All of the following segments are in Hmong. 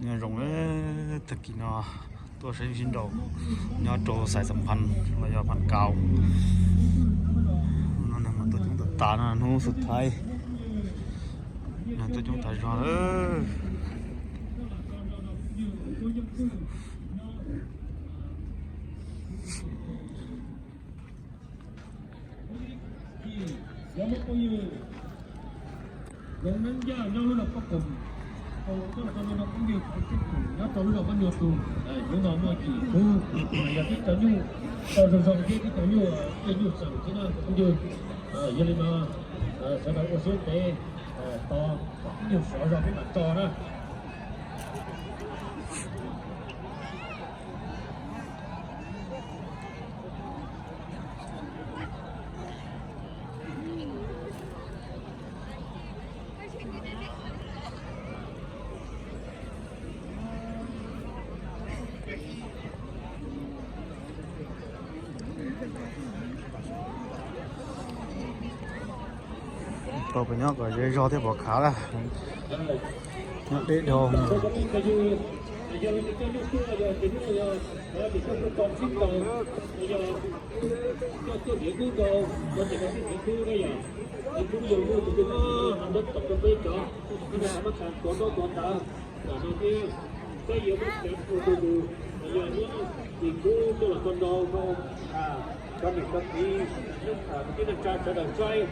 Nyob zoo, tag kis no tuaj saib sib nraus nyob rau xais xam phas los yog phas kaus. No neeg mas tuaj coob tas tas no, hnub xub thawj no tuaj coob tas zog. Nyob muab phooj ywg Hmoob Neeb Yaj nyob lub zos Paj Koom, tau tuaj los tau no phooj ywg Hmoob Neeb Yaj nyob rau lub zos Mab Nyuas Tus, hnub no muaj cim kub, yog tib cov nyuj tau zoo zoo thiab tib cov nyuj, tej nyuj tseem thiab na phooj ywg. Yog li no sawv daws ua siab ntev tos phooj ywg sov zog peb mam tso na. Tau pem nyob kom ze zog thiab pom khav lawm. Nyob deb dhau. Peb yuav muab cov ua tus tus, yog muab cim kub tuaj los tau nrau rau cov niam cov txiv, cov neej tsa sawv daws saib.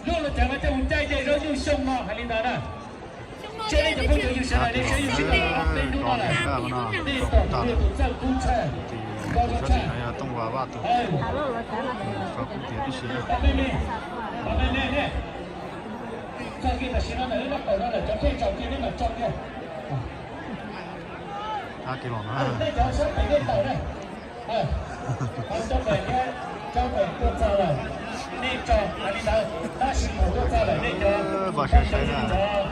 Luag los cov no coj mus caij ces zaub nyuj xyoo no hais li ntawd na. Seb nej cov phooj ywg yug sawv daws nej saib yug sawv daws peb hnub no lawm, nej tom tus txawj kub tshaj, kub tshaj. Pab me me, pab me me ne. Txog kiag tam sim no ntawm lub nab qaum no lawm cov pheej tsaus kiag neb mam tso kiag. Nej cov sab pem nej tawm ne. Cov pem thiab cov pem tuaj txog lawm, nej tso hais li ntawd, tab sis mus tuaj txog lawm nej cov, cov, cov, cov,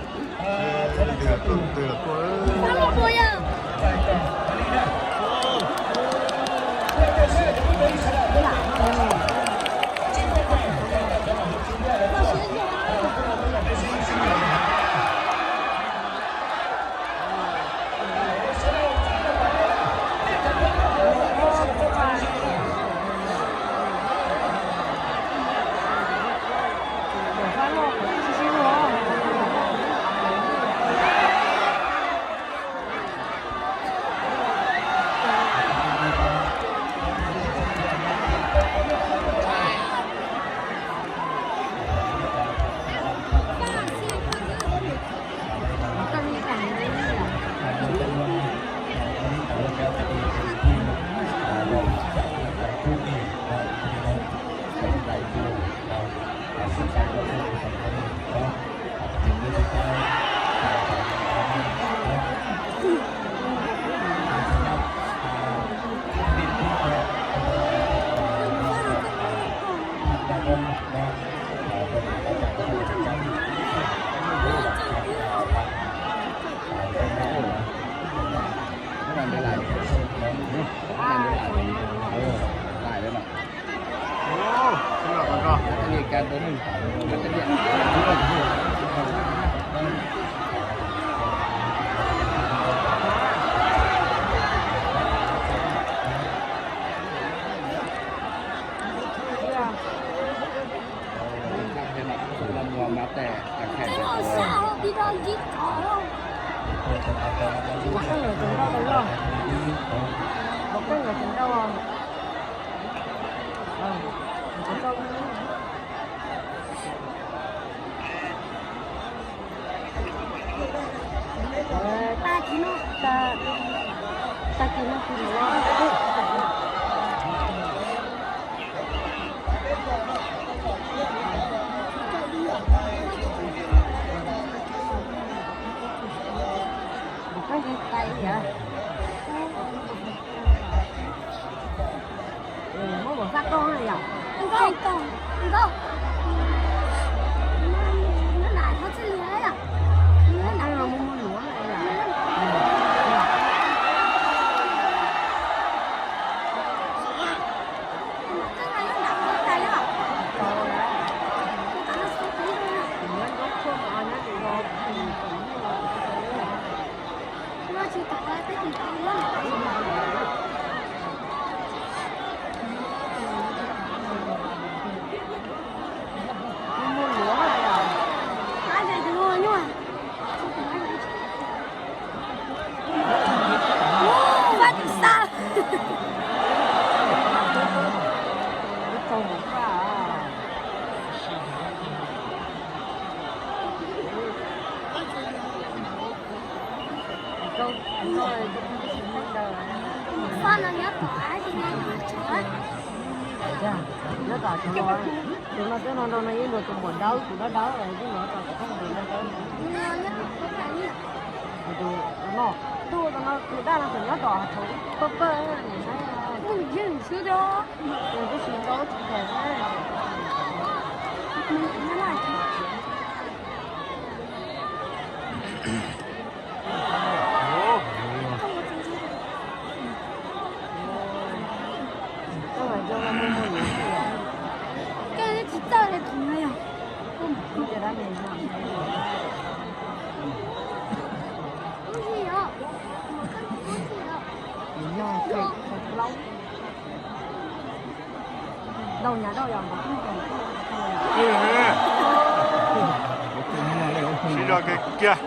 Muab npaum xab tooj na yom? Nkauj, nkauj. Nyob tom cov no, tus no twb no nrau no yeej dua tus muam dawb, tus dawb dawb, tus no tom cov dawb dawb. Tus no, tus no tus daj no tseem nyob tom hav thaum pawg pawg, tus yeej xwb tiag. Tus twb tsis nrau tsis them na. Koj tsis txawj li tus no yog. Sib zog kiag kiag.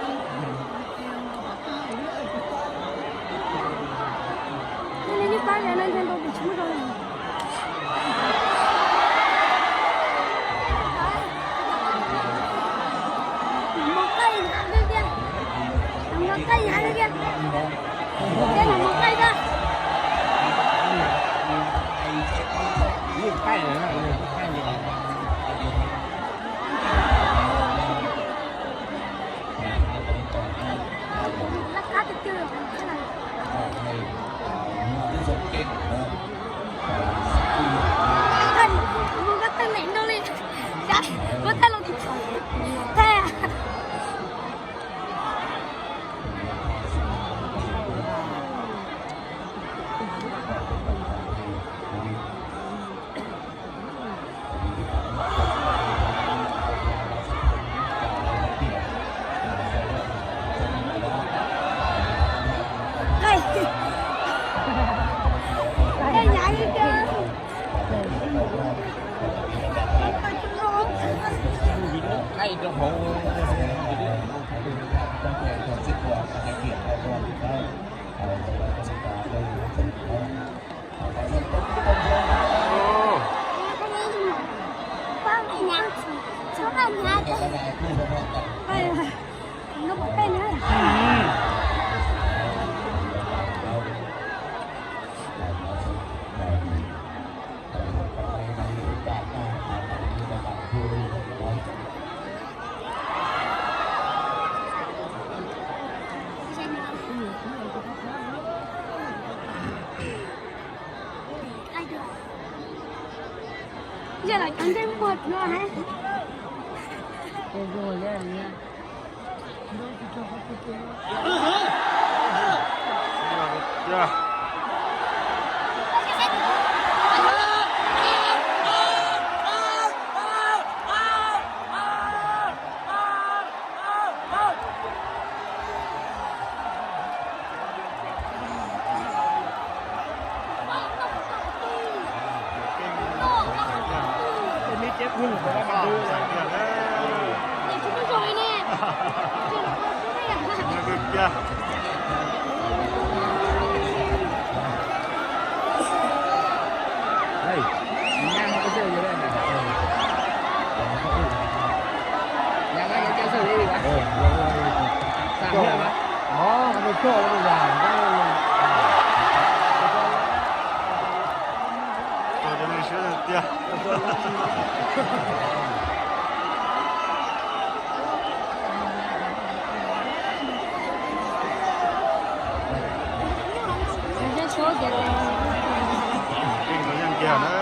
Yeej kiag na,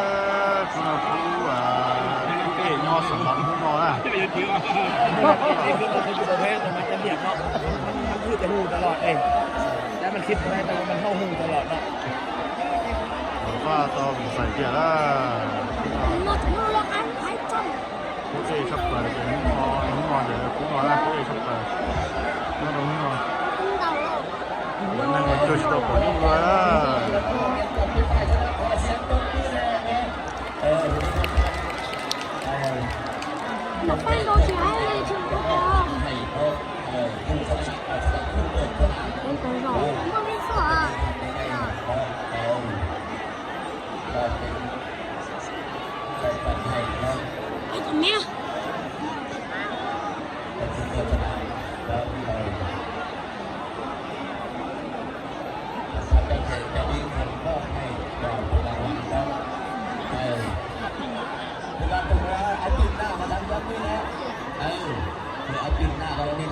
kuv no kuv, kuv pem nyob xov xov hnub no na. Vaj tau xais tiag na. Kuv ej tshaj plaws ces hnub no, hnub no ces kuv no na, kuv ej tshaj plaws. Nyob rau hnub no, neeg mus cuag tsis tau pom ib npua na.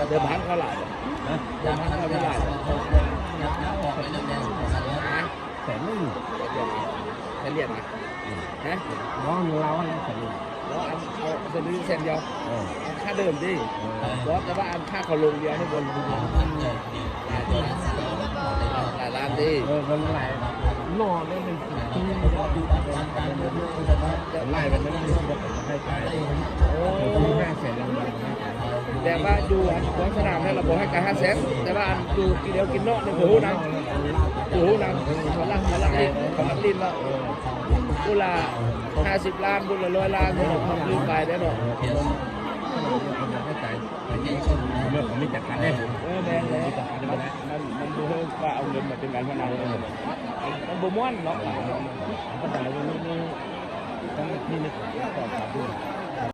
เดิมพันเท่าไหร่ เดิมพันเท่าไหร่ แสนหนึ่ง แสนเหรียญนะ ฮะ แล้วอันเขาคนนี้แสนเดียว เอาค่าเดิมดิ บอส แต่ว่าอันค่าเขาลงเดียวให้บน หลายล้านดิ เออ มันหลายรอบแล้ว มัน ไล่ไปมันไม่ได้คิดว่าผมจะให้ไป โอ้ ผมซื้อห้าแสนรางวัลนะ แต่ว่าอยู่อันของสนามเนี่ยเราบอกให้การห้าแสน แต่ว่าอันอยู่กินเดียวกินนอกเนี่ยผมรู้นะ ผมรู้นะ เขาลักเขาลักเล่นเขาลักเล่นแล้ว เออ พูดละห้าสิบล้าน พูดละร้อยล้าน เนี่ยเขาซื้อไปได้หรอก เออ ผมไม่จัดการได้ เออ แม่นเลย มัน มัน มันดูให้ว่าเอาเงินมาเป็นการพนัน มันบ่ม่วนเนาะ ปัญหาอยู่นี่ นี่ ต้องที่นึกก่อน